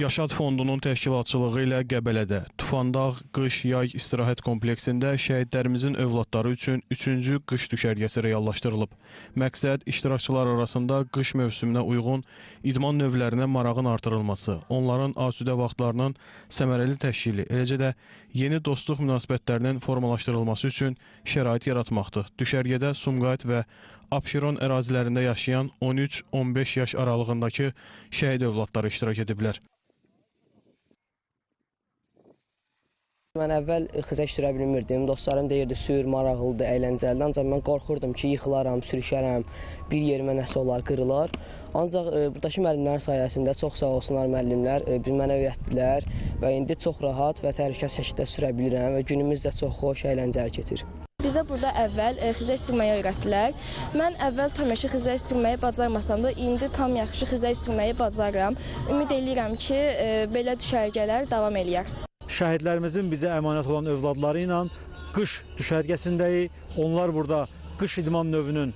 Yaşad Fondunun təşkilatçılığı ilə Qəbələdə Tufandağ Qış-Yay İstirahət Kompleksində şəhidlərimizin övladları üçün 3-cü qış düşərgəsi reallaşdırılıb. Məqsəd iştirakçılar arasında qış mövsümünə uyğun idman növlərinə marağın artırılması, onların asudə vaxtlarının səmərəli təşkili, eləcə də yeni dostluq münasibətlərinin formalaşdırılması üçün şərait yaratmaqdır. Düşərgədə Sumqayıt və Abşeron ərazilərində yaşayan 13-15 yaş aralığındakı şəhid övladları iştirak ediblər. Mən əvvəl xizək sürə bilmirdim. Dostlarım deyirdi, sür, maraqlıdır, əyləncəlidir. Ancaq mən qorxurdum ki, yıxılaram, sürüşərəm, bir yerimə nəsə olar, qırılar. Ancaq buradakı müəllimlərin sayəsində çox sağ olsunlar müəllimlər, mənə öyrətdilər və indi çox rahat və təhlükəsiz şəkildə sürə bilirəm və günümüz də çox xoş, əyləncəli keçir. Bizə burada əvvəl xizək sürməyi öyrətdilər. Mən əvvəl tam yaxşı xizək sürməyi bacarmasam da, indi tam yaxşı xizək sürməyi bacarıram. Ümid eləyirəm ki, belə düşərgələr davam eləyər. Şəhidlərimizin bizə əmanət olan övladları ilə qış düşərgəsindəyik. Onlar burada qış idman növünün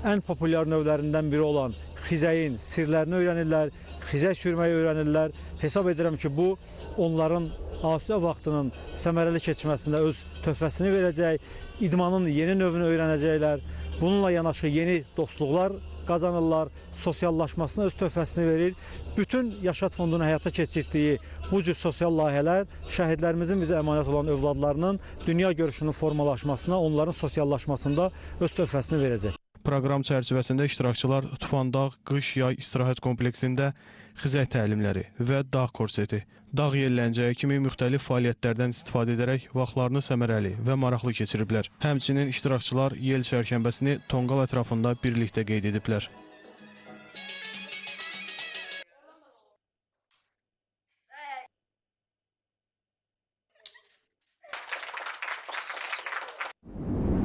ən populyar növlərindən biri olan xizəyin sirlərini öyrənirlər, xizək sürməyi öyrənirlər. Hesab edirəm ki, bu onların asudə vaxtının səmərəli keçməsində öz töhfəsini verəcək, idmanın yeni növünü öyrənəcəklər. Bununla yanaşı yeni dostluqlar qazanırlar, sosiallaşmasına öz töhfəsini verir. Bütün Yaşad Fondunun həyata keçirtdiyi bu cür sosial layihələr şəhidlərimizin bizə əmanət olan övladlarının dünya görüşünün formalaşmasına, onların sosiallaşmasında öz töhfəsini verəcək. Proqram çərçivəsində iştirakçılar Tufandağ Qış-Yay İstirahət Kompleksində xizək təlimləri və dağ korseti, dağ yelləncəyi kimi müxtəlif fəaliyyətlərdən istifadə edərək vaxtlarını səmərəli və maraqlı keçiriblər. Həmçinin iştirakçılar yel çərşənbəsini tonqal ətrafında birlikdə qeyd ediblər.